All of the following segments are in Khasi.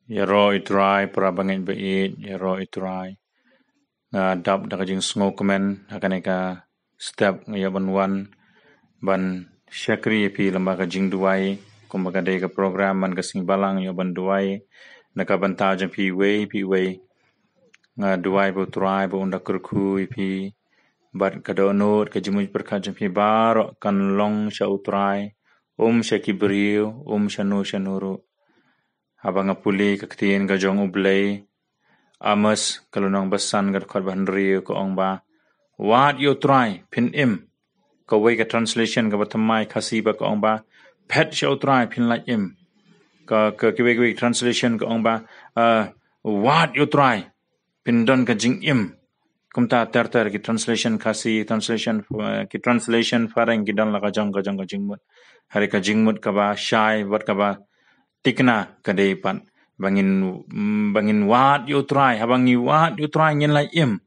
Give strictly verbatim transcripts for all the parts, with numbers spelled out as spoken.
Ïaroh ïa u Trai, para bangeit ba ïeit, ïaroh ïa u Trai. Nga dap da ka jingsngewkmen ha kane ka step nga ïa ban wan ban shakri ïa phi lem bad ka jingduwai, kumba ka dei ka program man ka sngi Balang ïa ban duwai na ka bynta jong phi iwei pa iwei. Nga duwai ba u Trai ba un da kyrkhu ïa phi, bad ka dohnud ka jingmut pyrkhat jong phi baroh kan long sha u Trai, um sha ki briew, um shano shano ruh. Haba nga pule ka ktien ka jong U Blei, Amos ka lynnong ba san ka dkhot ba hynriew ka ong ba, wad ïa u Trai phin im. Kawei ka translation kaba thymmai Khasi ba ka ong ba, phet sha u Trai phin lait im. Ka, ka kiwei kiwei translation ka ong ba, uh, wad ïa u Trai phin don ka jingim. Kumta ter ter ki translation Khasi, translation, uh, ki translation phareng ki don la ka jong ka jong ka jingmut. Hynrei ka jingmut kaba shai bad kaba thikna ka dei pat ba ngin, mm, ba ngin wad ïa u Trai. Haba ngi wad ïa u Trai ngin lait im.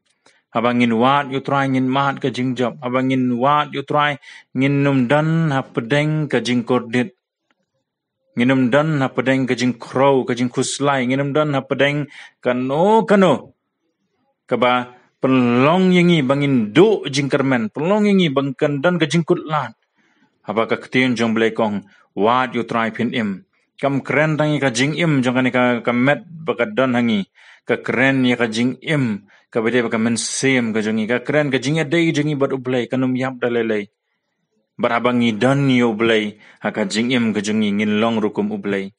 Haba ngin wad ïa u Trai ngin mad ka jingjop. Haba ngin wad ïa u Trai ngin ym don hapdeng ka jingkordit. Ngin ym don hapdeng ka jingkhrew, ka jingkhuslai. Ngin ym don hapdeng kano kano kaba pynlong ïa ngi ba ngin duh jingkyrmen, pynlong ïa ngi ba ngin don ka jingkutlad. Haba ka ktien jong U Blei ka ong, wad ïa u Trai phin im. Kam kren tang ïa ka jingim jong kane ka, ka met ba ka don ha ngi. Ka kren ïa ka jingim kaba dei bad ka mynsiem ka jong ngi. Ka kren ka jingïadei jong ngi bad U Blei, kan ym ïap da lei lei. Bad haba ngi don ïa U Blei ha ka jingim ka jong ngi, ngin long ruh kum U Blei.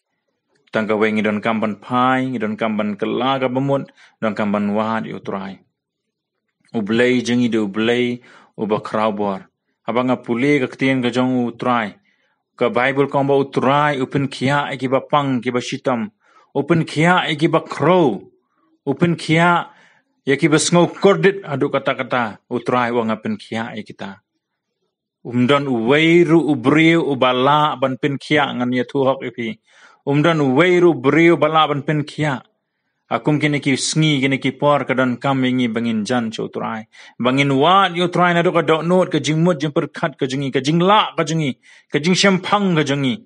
Tang kawei ngi donkam ban phai, ngi donkam ban kylla kaba mut, donkam ban wad ïa u Trai. U Blei jong ngi dei U Blei uba khraw bor. Haba nga pule ka ktien ka jong u Trai, ka Baibl ka ong ba u Trai u pynkhiah ïa kiba pang, kiba shitom. U pynkhiah ïa kiba khrew. U pynkhiah ïa kiba sngew kordit haduh katta katta. U Trai u ong nga pynkhiah ïa kita. Um don uwei ruh u briew uba lah ban pynkhiah, ngan ïathuh hok ïa phi. Um don uwei ruh u briew uba lah ban pynkhiah. Ha kum kine ki sngi, kine ki por, ka donkam ïa ngi ba ngin jan sha u Trai, ba ngin wad ïa u Trai naduh ka dohnud, ka jingmut jingpyrkhat ka jong ngi, ka jinglah ka jong ngi, ka jingshemphang ka jong ngi.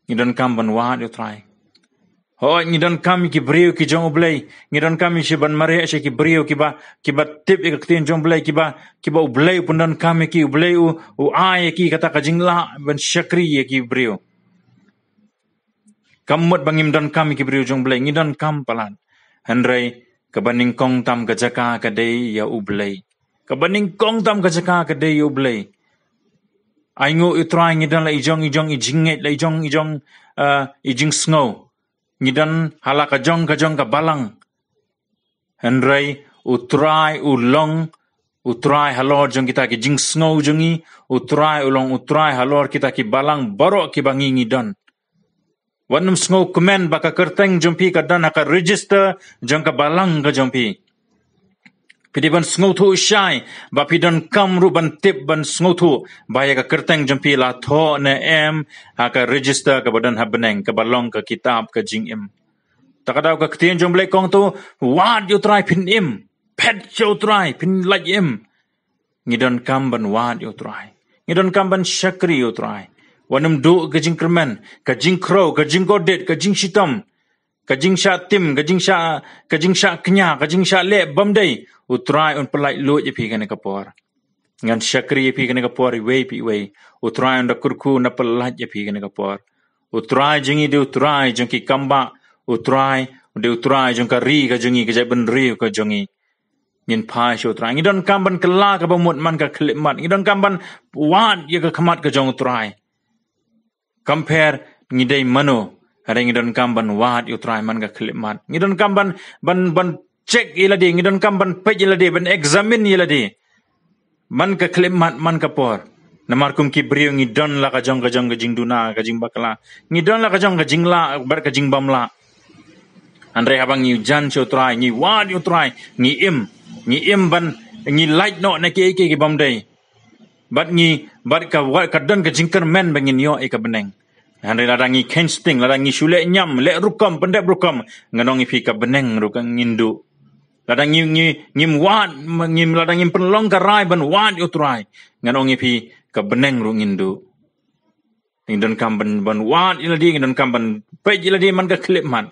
Ngi donkam ban wad ïa u Trai. Hooid, ngi donkam ïa ki briew ki jong U Blei. Ngi donkam ïa shi ban mareh sha ki briew kiba, kiba tip ïa ka ktien jong U Blei, kiba, kiba U Blei u pyndonkam ïa ki, U Blei u, u ai ïa ki kata ka jinglah ban shakri ïa ki briew. Kam mut ba ngim donkam ïa ki briew jong U Blei, ngi donkam palat. Hynrei kaba nyngkong tam ka jaka ka dei ïa U Blei. Kaba nyngkong tam ka jaka ka dei ïa U Blei. Ainguh ïa u Trai ngi don la i jong i jong i jingngeit, la i jong i jong, eh, i jingsngew. Ngi don ha la ka jong ka jong ka balang. Hynrei u Trai u long u Trai halor jong kita ki jingsngew jong ngi, u Trai u long u Trai halor kita ki balang baroh kiba ngi ngi don. Wat nym sngewkmen ba ka kyrteng jong phi ka don ha ka register jong ka balang ka jong phi. Phi dei ban sngewthuh shai, ba phi donkam ruh ban tip, ban sngewthuh ba ïa ka kyrteng jong phi la thoh ne em ha ka register kaba don ha bneng, kaba long ka kitab ka jingim. Ta ka daw ka ktien jong U Blei ka ong to, wad ïa u Trai phin im, phet sha u Trai phin lait im. Ngi donkam ban wad ïa u Trai. Ngi donkam ban shakri ïa u Trai. Wat nym duh ka jingkyrmen, ka jingkhrew, ka jingkordit, ka jingshitom, ka jingshah tim, ka jingshah, ka jingshah kñia, ka jingshah leh bymdei. U Trai un pyllait luid ïa phi kane ka por. Ngan shakri ïa phi kane ka por iwei pa iwei. U Trai un da kyrkhu, un da pyllait ïa phi kane ka por. U Trai jong ngi dei u Trai jong ki kambah. U Trai dei u Trai jong ka ri ka jong ngi, ka jaitbynriew ka jong ngi. Ngin phai sha u Trai. Ngi donkam ban kylla kaba mut man ka khyllipmat. Ngi donkam ban wad ïa ka khmat ka jong u Trai. Kam pher ngi dei mano, hynrei ngi donkam ban wad ïa u Trai man ka khyllipmat. Ngi donkam ban, ban, ban check ïa lade, ngi donkam ban peit ïa lade, ban examine ïa lade. Man ka khyllipmat, man ka por. Namar kum ki briew ngi don la ka jong ka jong ka jingduna, ka jingbakla. Ngi don la ka jong ka jinglah bad ka jingbymlah. Hynrei haba ngi jan sha u Trai, ngi wad ïa u Trai, ngi im, ngi im ban, ngi lait noh na kiei kiei ki bymdei. Bad ngi, bad ka, ka don ka jingkyrmen ba ngin ïoh ïa ka bneng. Hynrei lada ngi kheiñ sting, lada ngi shu leh ñiam, leh rukom, pyndep rukom, ngan ong ïa phi ka bneng ruh kan ngin duh. Lada ngi, ngi, ngim wad, ngim, lada ngim pynlong ka rai ban wad ïa u Trai, ngan ong ïa phi ka bneng ruh ngin duh. Ngi donkam ban, ban wad ïa lade, ngi donkam ban peit ïa lade man ka khyllipmat.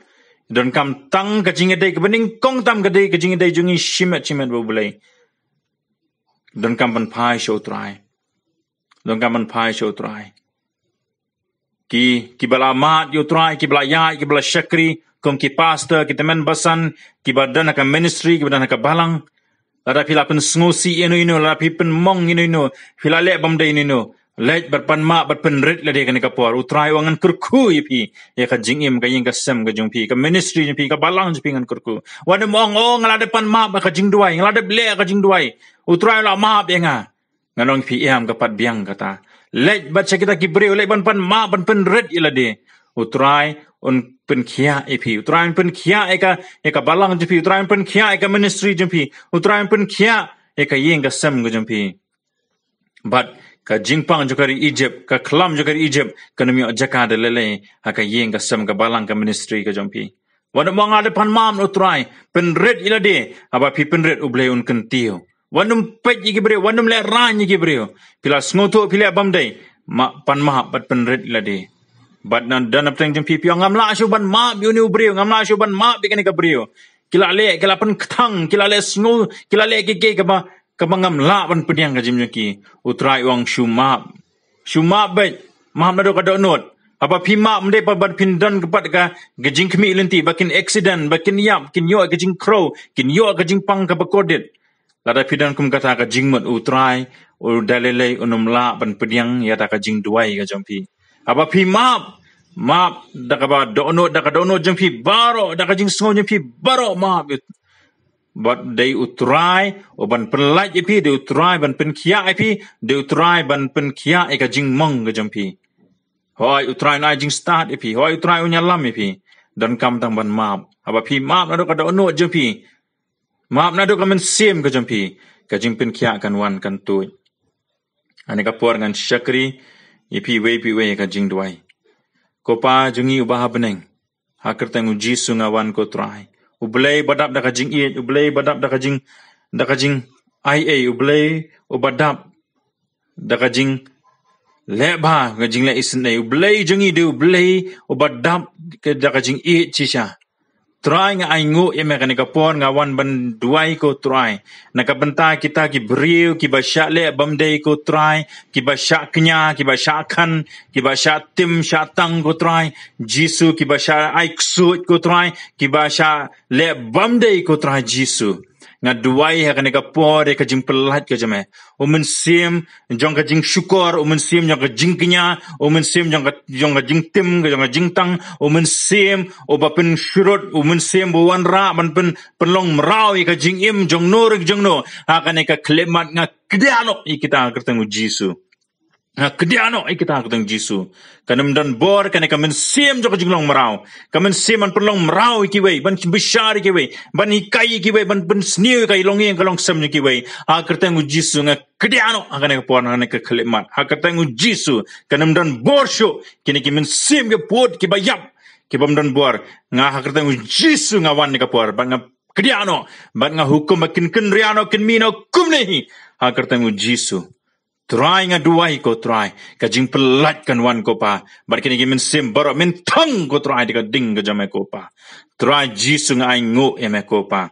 Donkam tang ka jingïadei kaba nyngkong tam ka dei ka jingïadei jong ngi shimet shimet bad U Blei. Donkam ban phai sha U Trai. Donkam ban phai sha U Trai. Ki, kiba la mad ïa U Trai, kiba la ïaid, kiba la shakri, kum ki pastor, ki tymmen basan, kiba don ha ka ministry, kiba don ha ka balang. Lada phi la pynsngewsih ïano ïano, lada phi pynmong ïano ïano, phi la leh bymdei ïano ïano, leit bad pan map bad pynrit lade kane ka por. U Trai u ong ngan kyrkhu ïa phi, ïa ka jingim, ka ïing ka sem ka jong phi, ka ministry jong phi, ka balang jong phi ngan kyrkhu. Wat nym ong, oh, nga la dep pan map ha ka jingduwai, nga la dep leh ha ka jingduwai, U Trai u la map ïa nga. Ngan ong ïa phi, em, ka pat biang kata. Leit bad sha kita ki briew, leit ban pan map, ban pynrit ïa lade. U Trai un pynkhiah ïa phi, U Trai un pynkhiah ïa ka, ïa ka balang jong phi, U Trai un pynkhiah ïa ka ministry jong phi, U Trai un pynkhiah ïa ka ïing ka sem ka jong phi. Bad ka jingpang jong ka ri Egypt, ka khlam jong ka ri Egypt, kan ym ïoh jaka da lei lei ha ka ïing ka sem, ka balang, ka ministry ka jong phi. Wat nym ong, nga la dep pan map na U Trai, pynrit ïa lade. Haba phi pynrit, U Blei un kyntiew. Wat nym peit ïa ki briew, wat nym lehraiñ ïa ki briew. Phi la sngewthuh phi leh bymdei, map, pan map bad pynrit ïa lade. Bad na, da na pdeng jong phi phi ong, ngam lah shuh ban map ïa une u briew, ngam lah shuh ban map ïa kane ka briew. Ki la leh, ki la pynkthang, ki la leh sngew, ki la leh kiei kiei kaba, kaba ngam lah ban pdiang ka jingim jong ki. U Trai u ong, shu map. Shu map beit, map naduh ka dohnud. Haba phi map, ym dei pat ba phin don pat ka, ka jingkhmih lynti, ba kin accident, ba kin ïap, kin ïoh ka jingkhrew, kin ïoh ka jingpang kaba kordit. Lada phi don kum kata, ka jingmut U Trai u da lei lei un ym lah ban pdiang ïa kata ka jingduwai ka jong phi. Haba phi map, map da kaba dohnud, da ka dohnud jong phi baroh, da ka jingsngew jong phi baroh, map. Bad dei U Trai uban pynlait ïa phi, dei U Trai ban pynkhiah ïa phi, dei U Trai ban pynkhiah ïa ka jingmong ka jong phi. Hooid, U Trai un ai jingstad ïa phi, hooid, U Trai un ïalam ïa phi. Donkam tang ban map. Haba phi map naduh ka dohnud jong phi, map naduh ka mynsiem ka jong phi, ka jingpynkhiah kan wan, kan tuid. Ha kane ka por ngan shakri ïa phi iwei pa iwei ha ka jingduwai. Ko Pa jong ngi uba ha bneng, ha ka kyrteng U Jisu nga wan, ko Trai. U Blei ba dap da ka jingïeit, U Blei ba dap da ka jing, da ka jingaiei, U Blei uba dap da ka jingleh bha, ka jingleh isynei. U Blei jong ngi dei U Blei uba dap da ka jingïeit shisha. Trai, nga ainguh ïa me ha kane ka por, nga wan ban duwai, ko Trai, na ka bynta kita ki briew kiba shah leh bymdei, ko Trai, kiba shah kñia, kiba shah khan, kiba shah tim shah tang, ko Trai Jisu, kiba shah ai ksuid, ko Trai, kiba shah leh bymdei, ko Trai Jisu. Nga duwai ha kane ka por ïa ka jingpyllait ka jong me. U mynsiem jong ka jingshukor, u mynsiem jong ka jingkñia, u mynsiem jong ka, jong ka jingtim, jong ka jingtang, u mynsiem uba pynsyrut, u mynsiem uba wanrah ban pyn, pynlong mraw ïa ka jingim jongno re jongno. Ha kane ka khyllipmat nga kdiah noh ïa kita ha ka kyrteng U Jisu. Nga kdiah noh ïa kita ha ka kyrteng U Jisu. Kan ym don bor kane ka mynsiem jong ka jinglong mraw, ka mynsiem ban pynlong mraw ïa kiwei, ban bishar ïa kiwei, ban hikai ïa kiwei, ban pynsniew ïa ka longïing ka longsem jong kiwei. Ha ka kyrteng U Jisu nga kdiah noh ha kane ka por, ha kane ka khyllipmat. Ha ka kyrteng U Jisu, kan ym don bor shuh kine ki mynsiem ki bapud, kiba ïap, kibym don bor. Nga ha ka kyrteng U Jisu nga wan ha kane ka por, bad nga kdiah noh, bad nga hukum ba kin kynriah noh, kin mih noh kumne hi, ha ka kyrteng U Jisu. Trai, nga duwai, ko Trai, ka jingpyllait kan wan, ko Pa. Bad kine ki mynsiem baroh mynta, ko Trai, da ka ding ka jong me, ko Pa. Trai Jisu, nga ainguh ïa me, ko Pa.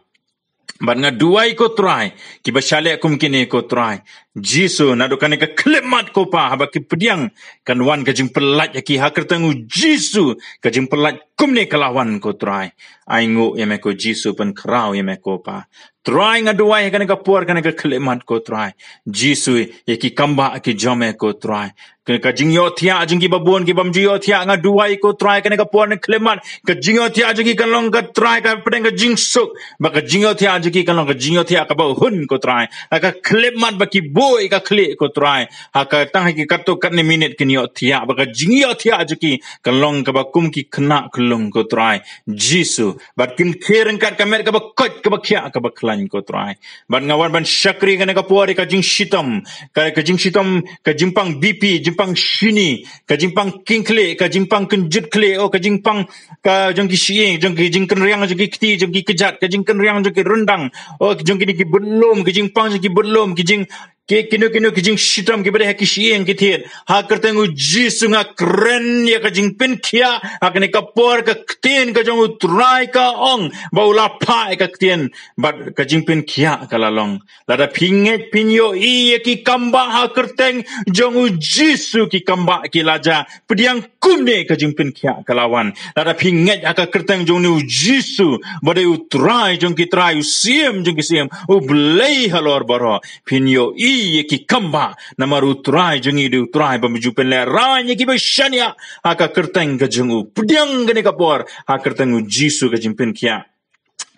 Bad nga duwai, ko Trai, kiba shah leh kum kine, ko Trai Jisu, naduh kane ka khyllipmat, ko Pa, haba ki pdiang, kan wan ka jingpyllait ïa ki, ha ka kyrteng U Jisu, ka jingpyllait kumne ka la wan, ko Trai. Ainguh ïa me, ko Jisu, pynkhraw ïa me, ko Pa. Trai, nga duwai ha kane ka por, kane ka khyllipmat, ko Trai Jisu, ïa ki kambah ki jong me, ko Trai. Ka, ka jingïohthiah jong ki babun, kibym ju ïohthiah, nga duwai, ko Trai, kane ka por, kane ka khyllipmat, ka jingïohthiah jong ki kan long, ko Trai, ka pdeng ka jingsuk. Bad ka jingïohthiah jong ki kan long ka jingïohthiah kaba hun, ko Trai. Ha ka khyllipmat ba ki buh ïa ka khlieh, ko Trai, ha ka tang ha ki katto katne minit kin ïohthiah, bad ka jingïohthiah jong ki kan long kaba kum ki khynnah khyllung, ko Trai Jisu. Bad kin khie ryngkat ka met kaba koit, kaba khiah, kaba khlaiñ, ko Trai. Bad nga wan ban shakri ha kane ka por ïa ka jingshitom, ka, ka jingshitom, ka jingpang B P, jingpang shini, ka jingpang king khlieh, ka jingpang kynjut khlieh, oh, ka jingpang ka jong ki shyieng, jong ki jingkynriang jong ki kti, jong ki kjat, ka jingkynriang jong ki ryndang, oh, jong kine ki budlum, ka jingpang jong ki budlum, ki jing Ki kino kino ki jingshitom kiba dei ha ki shyieng ki thied, ha ka kyrteng u Jisu nga kren ïa ka jingpynkhiah. Ha kane ka por ka ktien ka jong u Trai ka ong ba u la phah ïa ka ktien bad ka jingpynkhiah ka la long. Lada phi ngeit phin ïohi ïa ki kambah ha ka kyrteng jong u Jisu, ki kambah ki la jah. Pdiang kumne ka jingpynkhiah ka la wan. Lada phi ngeit ha ka kyrteng jong une u Jisu ba dei u Trai jong ki trai, u Siem jong ki siem, u Blei halor baroh, phin ïohi ïa ki kambah. Namar u Trai jong ngi u dei u Trai bym ju pynlehraiñ ïa kiba shaniah. Ha ka kyrteng ka jong u, pdiang kane ka por ha ka kyrteng u Jisu ka jingpynkhiah.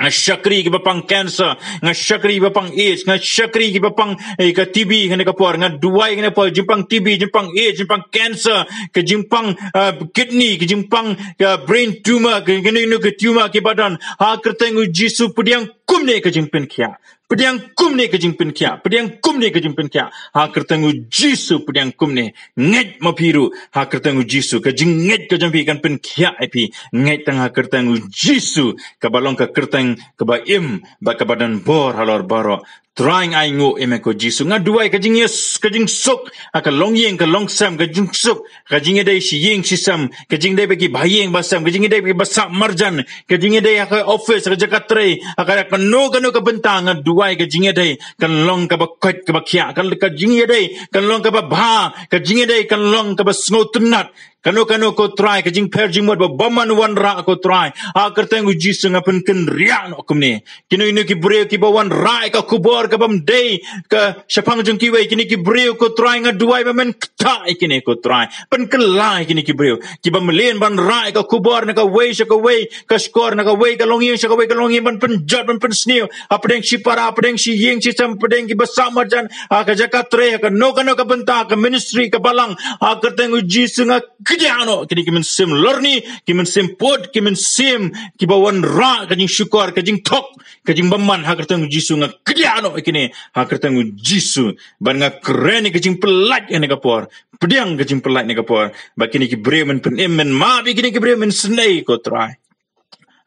Nga shakri kiba pang cancer, nga shakri kiba pang AIDS, nga shakri kiba pang, eh, ka T B, kane ka por nga duwai, kane ka por jingpang T B, jingpang AIDS, jingpang cancer, ka jingpang, eh, kidney, ka jingpang, ka brain tumor, ka, kane, kane ka tumor kiba don. Ha ka kyrteng u Jisu, pdiang kumne ka jingpynkhiah. Pdiang kumne ka jingpynkhiah, pdiang kumne ka jingpynkhiah. Ha ka kyrteng u Jisu, pdiang kumne. Ngeit ma phi ruh ha ka kyrteng u Jisu, ka jingngeit ka jong phi kan pynkhiah ïa phi. Ngeit tang ha ka kyrteng u Jisu, kaba long ka kyrteng kaba im bad kaba don bor halor baroh. Trai, nga ainguh ïa me ko Jisu. Nga duwai ka jingïas, ka jingsuk ha ka longïing ka longsem, ka jingsuk, ka jingïadei shi ïing shi sem, ka jingïadei bad ki bahaïing bahasem, ka jingïadei bad ki basah marjan, ka jingïadei ha ka office, ha ka jaka trei, ha ka, ha kano kano ka bynta. Nga duwai ka jingïadei kan long kaba koit kaba khiah, kan, ka jingïadei kan long kaba bha, ka jingïadei kan long kaba sngewtynnat. Kano kano ko Trai, ka jingpher jingmut ba bymman wanrah ko Trai, ha ka kyrteng u Jisu nga pynkynriah noh kumne. Kino kino ki briew kiba wanrah ïa ka khubor ka bym dei ka shaphang jong kiwei, kine ki briew ko Trai, nga duwai ba men ktah ïa kine ko Trai. Pynkylla ïa kine ki briew kiba mlien ban rah ïa ka khubor na kawei sha kawei ka shkor, na kawei ka longïing sha kawei ka longïing, ban pynjot, ban pynsniew hapdeng shipara, hapdeng shi ïing shi sem, hapdeng ki basah marjan, ha ka jaka trei, ha kano kano ka bynta, ka ministry, ka balang. Ha ka kyrteng u Jisu nga kdiah noh kine ki mynsiem lorni, ki mynsiem pud, ki mynsiem kiba wanrah ka jingshukor, ka jingthok, ka jingbymman. Ha ka kyrteng u Jisu nga kdiah noh kine ha ka kyrteng u Jisu. Bad nga kren ïa ka jingpyllait ha kane ka por. Pdiang ka jingpyllait ha kane ka por. Ba kine ki briew men pynim, men map ïa kine ki briew, men snei ko Trai.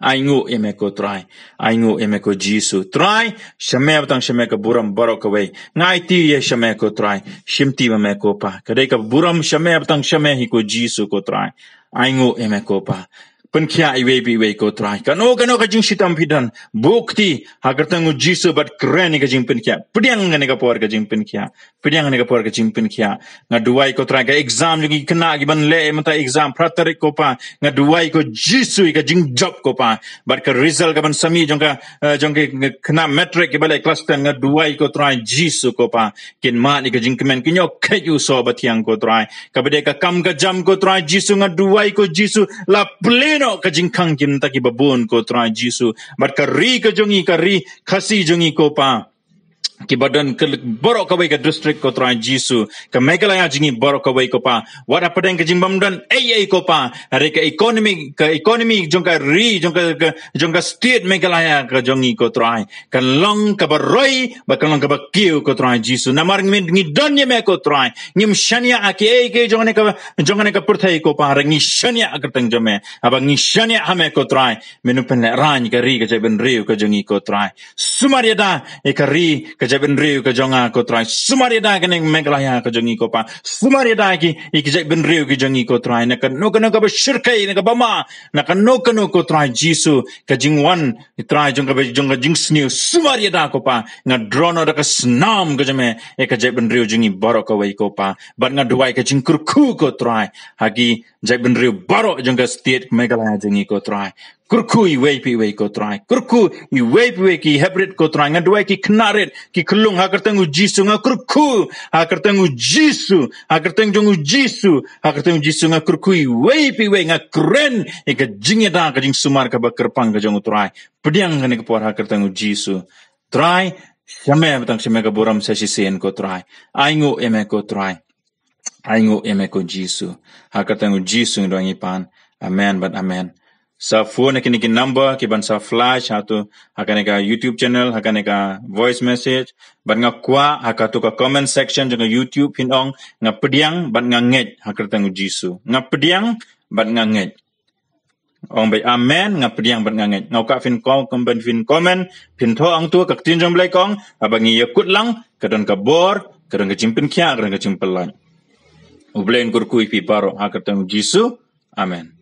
Ainguh ïa me ko Trai. Ainguh ïa me ko Jisu. Trai, sha me ba tang sha me ka burom baroh kawei. Nga aiti ïa sha me ko Trai. Shimti ma me ko Pa. Ka dei ka burom sha me ba tang sha me hi ko Jisu ko Trai. Ainguh ïa me ko Pa. Pynkhiah iwei pa iwei ko Trai. Kano kano ka jingshitom phi don, buh kti ha ka kyrteng u Jisu bad kren ïa ka jingpynkhiah. Pdiang kane ka por ka jingpynkhiah. Pdiang kane ka por ka jingpynkhiah. Nga duwai ko Trai ka exam jong ki khynnah kiban leh mynta exam phra tarik ko Pa. Nga duwai ko Jisu ïa ka jingjop ko Pa. Bad ka result kaban sa mih jong ka, eh, jong ki khynnah matric kiba leh klas ten, nga duwai ko Trai Jisu ko Pa. Kin mad ïa ka jingkmen, kin ïoh kheit ïa u soh bathiang ko Trai. Kaba dei ka kam ka jam ko Trai Jisu, nga duwai ko Jisu, la plie noh ka jingkhang ki na bynta kiba bun ko Trai Jisu. Bad ka ri ka jong ngi, ka ri Khasi jong ngi ko Pa, kiba don ka baroh kawei ka district ko Trai Jisu, ka Meghalaya jong ngi baroh kawei ko Pa. Wat hapdeng ka jingbym don ei ei ko Pa, hynrei ka economy, ka economy jong ka ri, jong ka, ka, jong ka state Meghalaya ka jong ngi ko Trai, kan long kaba roi bad kan long kaba kiew ko Trai Jisu. Namar ngi, ngi don ïa me ko Trai. Ngim shaniah ha kiei kiei jong kane ka, jong kane ka pyrthei ko Pa, hynrei ngi shaniah ha ka kyrteng jong me. Haba ngi shaniah ha me ko Trai, men u pynlehraiñ ïa ka ri ka jaitbynriew ka jong ngi ko Trai. Sumar ïada ïa ka ri ka jaitbynriew ka jong nga ko Trai. Sumar ïada ïa kane Meghalaya ka jong ngi ko Pa. Sumar ïada ïa ki, ïa ki jaitbynriew ki jong ngi ko Trai. Na kano kano kaba shyrkhei, na kaba ma, na kano kano ko Trai Jisu, ka jingwan Trai jong kaba, jong ka jingsniew, sumar ïada ko Pa. Nga draw noh da ka snam ka jong me ïa ka jaitbynriew jong ngi baroh kawei ko Pa. Bad nga duwai ka jingkyrkhu ko Trai ha ki jaitbynriew baroh jong ka state Meghalaya jong ngi ko Trai. Kyrkhu iwei pa iwei ko Trai. Kyrkhu iwei pa iwei ki heprit ko Trai. Nga duwai ki khynnah rit, ki khyllung, ha ka kyrteng u Jisu nga kyrkhu. Ha ka kyrteng u Jisu, ha ka kyrteng jong u Jisu, ha ka kyrteng u Jisu nga kyrkhu iwei pa iwei, nga kren ïa ka jingïada, ka jingsumar kaba kyrpang ka jong u Trai. Pdiang kane ka por ha ka kyrteng u Jisu. Trai, sha me ba tang sha me ka burom sa shisien ko Trai. Ainguh ïa me ko Trai. Ainguh ïa me ko Jisu. Ha ka kyrteng u Jisu ngi duwai ngi pan. Amen bad amen. Sa phone ha kine ki number kiban sa flash hato ha kane ka YouTube channel, ha kane ka voice message. Bad nga kwah ha kato ka comment section jong ka YouTube phin ong, nga pdiang bad nga ngeit ha ka kyrteng u Jisu. Nga pdiang bad nga ngeit. Ong beit amen, nga pdiang bad nga ngeit. Nga kwah phin kom, kom ban phin comment, phin thoh hangto, ka ktien jong U Blei ka ong, haba ngi ïakut lang, ka don ka bor, Ka don ka jingpynkhiah, ka don ka jingpyllait. U Blei un kyrkhu ïa phi baroh ha ka kyrteng u Jisu. Amen.